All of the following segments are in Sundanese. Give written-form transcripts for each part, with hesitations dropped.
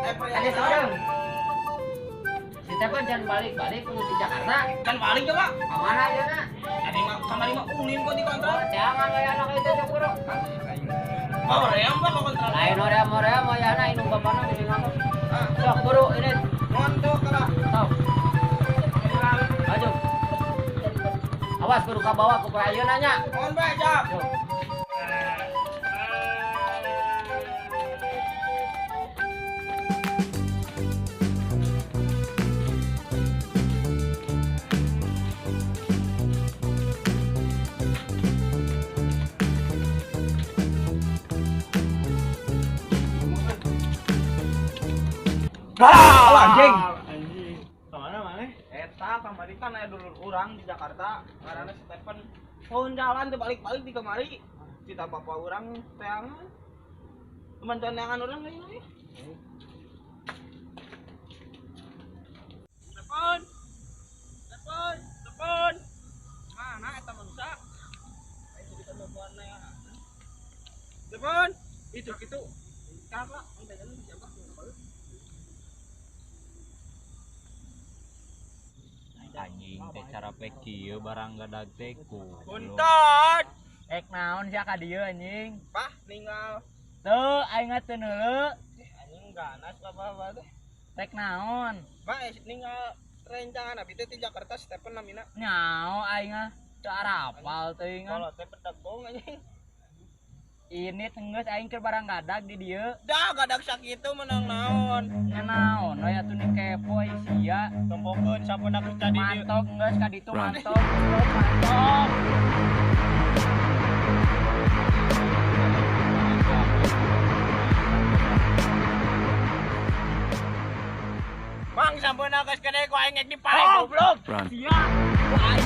Ada seorang. Si Stefan jangan balik-balik ke Jakarta. Kan balik coba. Kemana aja nak? Tadi mah kamari mah ulin kok di kontrak. Jangan kayak anak itu cemburu. Oh, hoream Pak kok kontrak. Lain hoream hoream ya anak inung bapana di ngomong. Sok buru ini. Montok lah. Sok. Maju. Awas kudu ka bawah ku ayeuna nya. Mohon Pak, jap. Ah, anjing. Anjing. Kemana maneh? Eta kamari kan aya dulur urang di Jakarta, ngaranna Stephen. Pohon jalan teu balik-balik di kamari. Cita bapak urang teangan. Teman teangan urang lain euy. Stephen. Stephen, Stephen. Mana eta manusia? Ayo jadi kan bapak ya. Stephen, itu kitu. Karena engke siapa? Anjing teh cara pek kieu barang gadag teh ku. Punten. Ek naon sia ka dieu anjing? Pah ninggal. Teu aing teu neuleu. Anjing ganas bapak teh. Rek naon? Pak ninggal rencangan abi teh ti Jakarta Stephen namina. Nyao aing ah teu arapal teuing. Kalau teh pedegong anjing. Ini tenggeus aing keur barang gadag di dieu. Dah gadag sakitu menang naon. Nya naon we atuh ni kepo sia. Tempokeun sampun aku tadi dieu. Mantok geus ka ditu mantok. Mantok. Mang sampun geus gede ku aing ek dipare goblok. Sia. Ku aing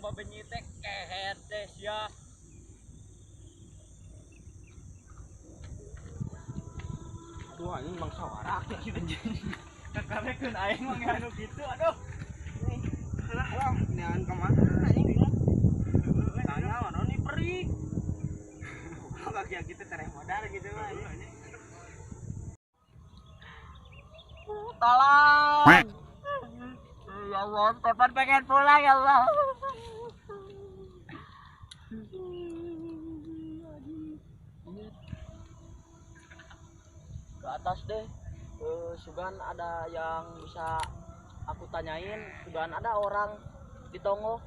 benyitek kehet teh sia. Aduh anjing bangsa warak ya kitu anjing. Kakarekeun aing mah anu kitu aduh. Wah, neangan ka mana anjing bingung. Tanya mana nih perik. Kaki kitu tereh modal gitu mah anjing. Tolong. Ya Allah, Stefan pengen pulang ya Allah. Ke atas deh, sugan ada yang bisa aku tanyain, sugan ada orang di Tonggo.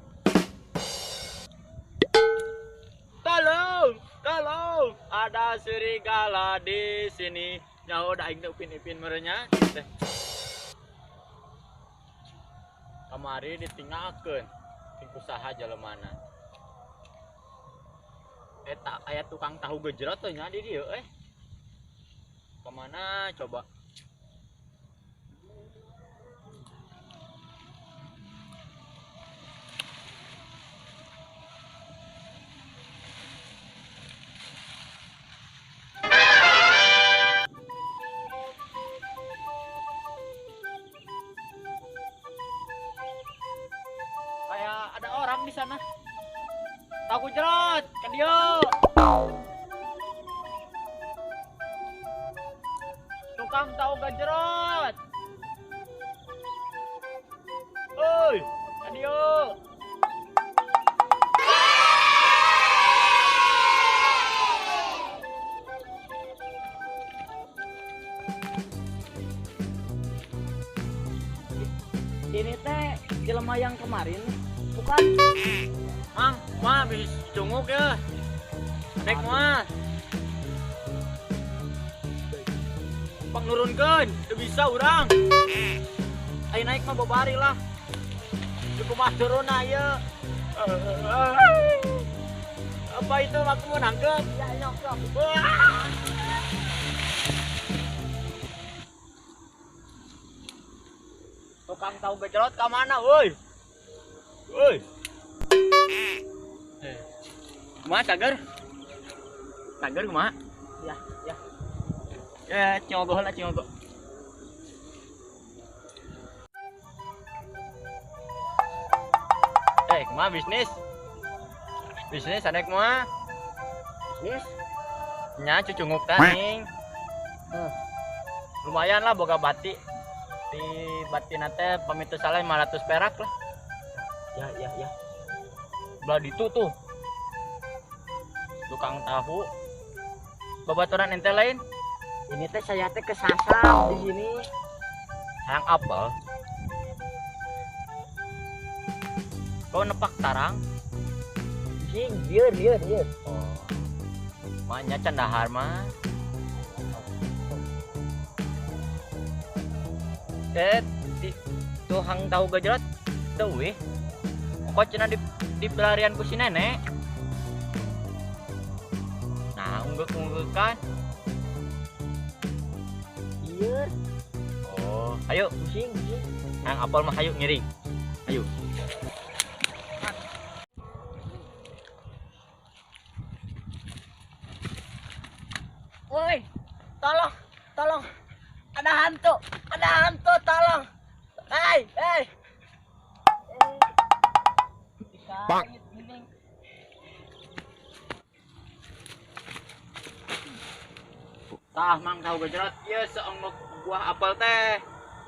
Tolong, tolong, ada serigala di sini. Nyawa udah aing teh upin-ipin merenya teh. Kamari ditinggalkeun ting usaha jelemana. Eta aya tukang tahu gejrot teh nya di dieu eh. Kemana coba? Kayak ada orang di sana. Tahu gejrot, ke dieu. Tukang tahu gejrot. Oi, adio. Ini teh jelema yang kemarin, bukan? Mang, mah habis cunguk ya. Naik mah. Pang nurunkeun, teu bisa urang. Ayo naik mah babari lah. Cukup mah turun ieu. Apa itu aku mau nangkep? Ya nyokap. Tukang tahu gejrot ka mana woi? Woi. Kumaha cager? Cager kumaha? Ya, ya. Ya, cingogo lah cingogo. Mah bisnis. Bisnis anek mah. Bisnis. Nya cucunguk teh. Lumayan lah boga bati. Di batina teh pamit teu salah 500 perak lah. Ya ya ya. Belah ditu tuh. Tukang tahu. Babaturan ente lain. Ini teh saya teh kesasar di sini. Hayang apel. Kau nepak tarang? Sing, lieur lieur lieur. Oh. Maknya can dahar mah. Teh tuh hang tahu gejrot tuh weh. Kok cenah di pelarian ku si nenek. Nah, unggek-unggekan. Lieur. Oh, ayo pusing, pusing. Hang apel mah ayo ngiring. Ayo. Woi, tolong, tolong. Ada hantu, tolong. Hei, hei. Bang. Tah mang tahu gejrot ieu seonggok buah apel teh.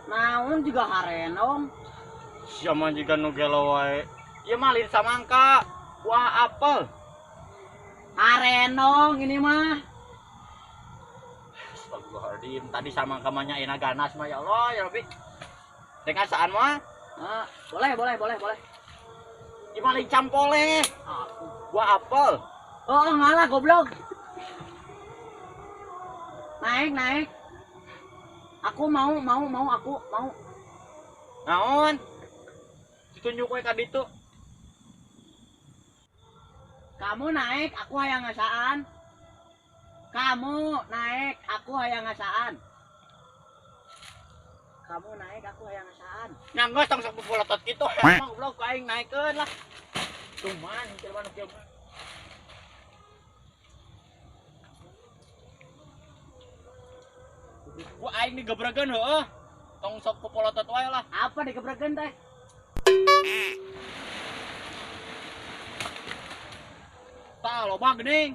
Naon juga harenong. Sia mah jiga nu gelo wae. Ieu mah lain samangka, buah apel. Harenong ini mah. Astagfirullahaladzim, tadi samangka mah nya enak ganas mah ya Allah ya Rabbi. Rek asaan mah? Boleh, boleh, boleh, boleh. Ieu mah lain campole. Buah apel. Oh, ngalah goblok. Naik, naik. Aku mau, aku mau. Naon? Ditunjuk we ka ditu. Kamu naik, aku hayang ngasaan. Kamu naik, aku hayang ngasaan. Kamu naik, aku hayang ngasaan. Nya geus tong sok polotot kitu. Emang goblok aing naikeun lah. Cuman jelema nu kieu. Gua aing digebregeun heueuh. Tong sok popolotot wae lah. Apa digebregeun teh? Tah loba geuning.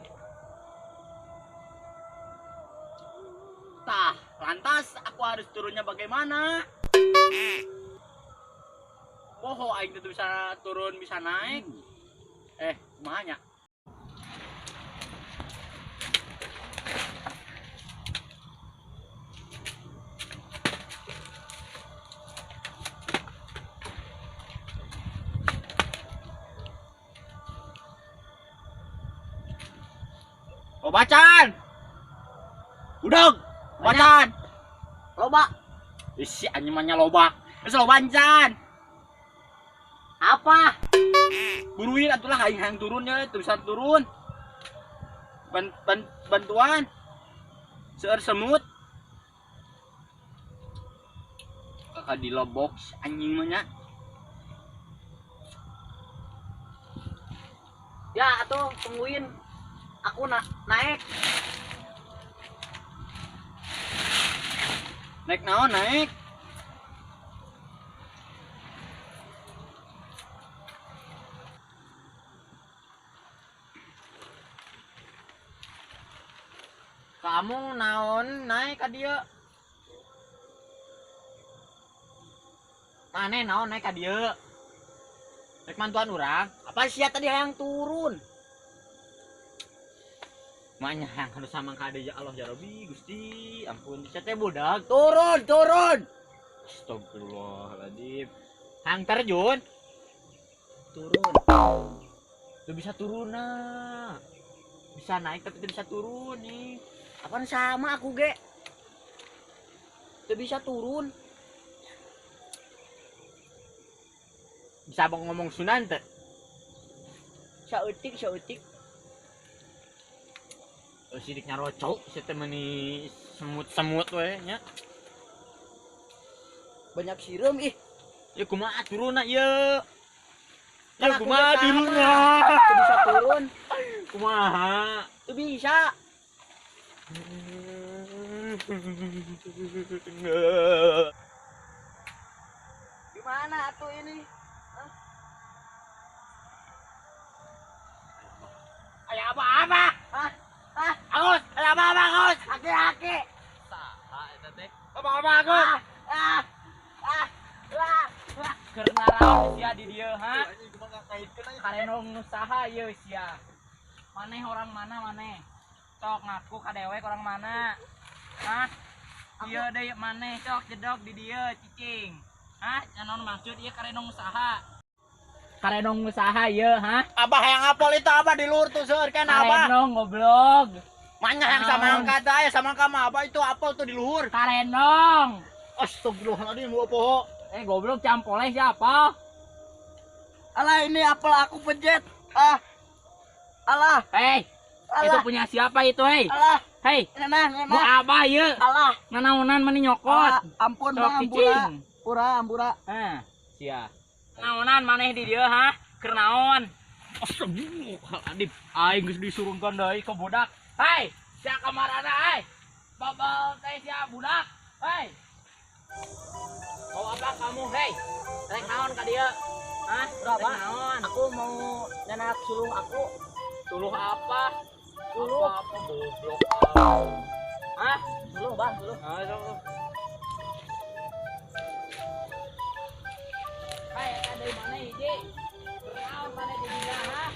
Tah, lantas aku harus turunnya bagaimana? Poho aing teh bisa turun, bisa naik. Kumaha nya? Bacan. Udang, bacan. Loba. Isi anjing mah nya loba. Geus loba ancan. Apa? Buruin atulah aing hayang turun ya, teu bisa turun. Bantuan. Seueur semut. Kakak di box anjing mah nya. Ya atuh tungguin. Aku naik. Naik naon naik? Kamu naon naik ka dieu? Maneh naon naik ka dieu? Naik mantuan urang. Apa sia tadi hayang turun? Maknya yang harus sama kade ya Allah ya Rabbi Gusti ampun saya teh budak turun turun. Astagfirullahaladzim. Hang terjun turun tuh bisa turun nah. Bisa naik tapi tidak bisa turun nih. Apaan sama aku ge tuh bisa turun. Bisa abang ngomong Sunan teh saeutik saeutik. Sidik nyarocok, si temani semut-semut we nya. Banyak sireum ih. Ya kumaha turunna ieu? Ya kumaha turunna? Teu bisa turun. Kumaha? Teu bisa. Gimana atuh ini? Hah? Aya apa-apa? Hah? Hah? Agus, aya apa-apa Agus? Aki-aki. Saha eta teh? Apa-apa Agus? Ah. Ah. Ah. Keur naraon sia di dieu, ha? Karenong nu saha ieu sia? Maneh orang mana maneh? Sok ngaku ka dewek orang mana? Hah? Ieu deui maneh sok jedog di dieu cicing. Hah? Naon maksud ieu karenong saha? Karenong saha ieu, ha? Abah yang apel itu abah di luhur tuh seueur kan abah. Karenong goblok. Manya yang samangka teh aya samangka mah abah itu apel tuh di luhur. Karenong. Astagfirullahaladzim, gua poho. Eh goblok campoleh siapa? Alah ini apel aku pejet. Ah. Alah. Hei. Alah. Itu punya siapa itu, hei? Alah. Hei. Nah, nah. Bu abah ieu. Alah. Nanaonan mani nyokot. Alah, ampun Bang, ampura. Pura, ampura. Hah, sia. Naonan maneh di dieu, ha? Keur naon? Astagfirullahaladzim. Aing geus disurungkeun deui ke budak. Hei, sia kamarana hei? Babal teh sia budak. Hei. Mau apa kamu, hei? Rek naon ka dieu? Hah? Berapa? Rek naon? Aku mau nyenak suluh aku. Suluh apa? Suluh. Apa goblok? Hah? Suluh, Bang, suluh. Ah, sok. Hei, eta deui mana hiji? Naon mana di dieu, ha?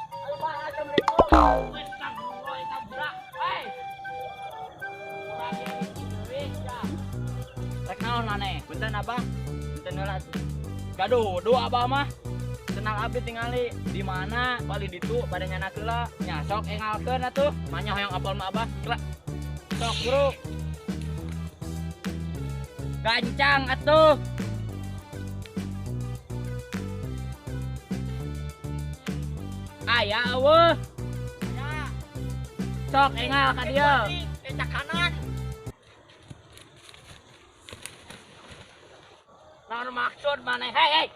Halo, Bang, assalamualaikum. Astagfirullah, eta budak. Hei. Urang deui sia. Rek naon maneh? Punten abah. Punten heula. Gaduh, dua abah mah. Tenang abdi tingali Di mana? Bali ditu bade nyanak heula. Nya sok engalkeun atuh. Manya hoyong apel mah abah. Kela. Sok bro. Gancang atuh. Aya eueuh. Ya. Sok engal ka dieu. Becak kanan. Naon maksud maneh? Hei, hei.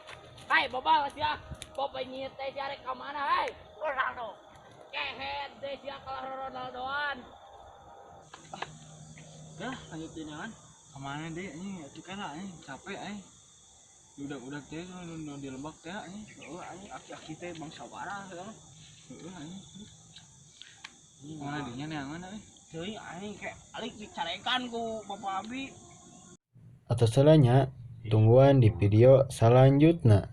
Hei, bobal sia. Boba nyieut teh sia rek ka mana, hei? Ronaldo. Kehed teh sia kalah Ronaldoan. Dah, lanjutin jangan. Kemana deh anjing atuh kan anjing capek anjing. Udah-udah teh nu di lebak teh anjing. Heeh anjing aki-aki teh bangsa warah heeh. Heeh anjing. Mana dinya neangan euy. Teuing anjing kayak alik dicarekan ku Bapak Abi. Atau salahnya, tungguan di video selanjutnya.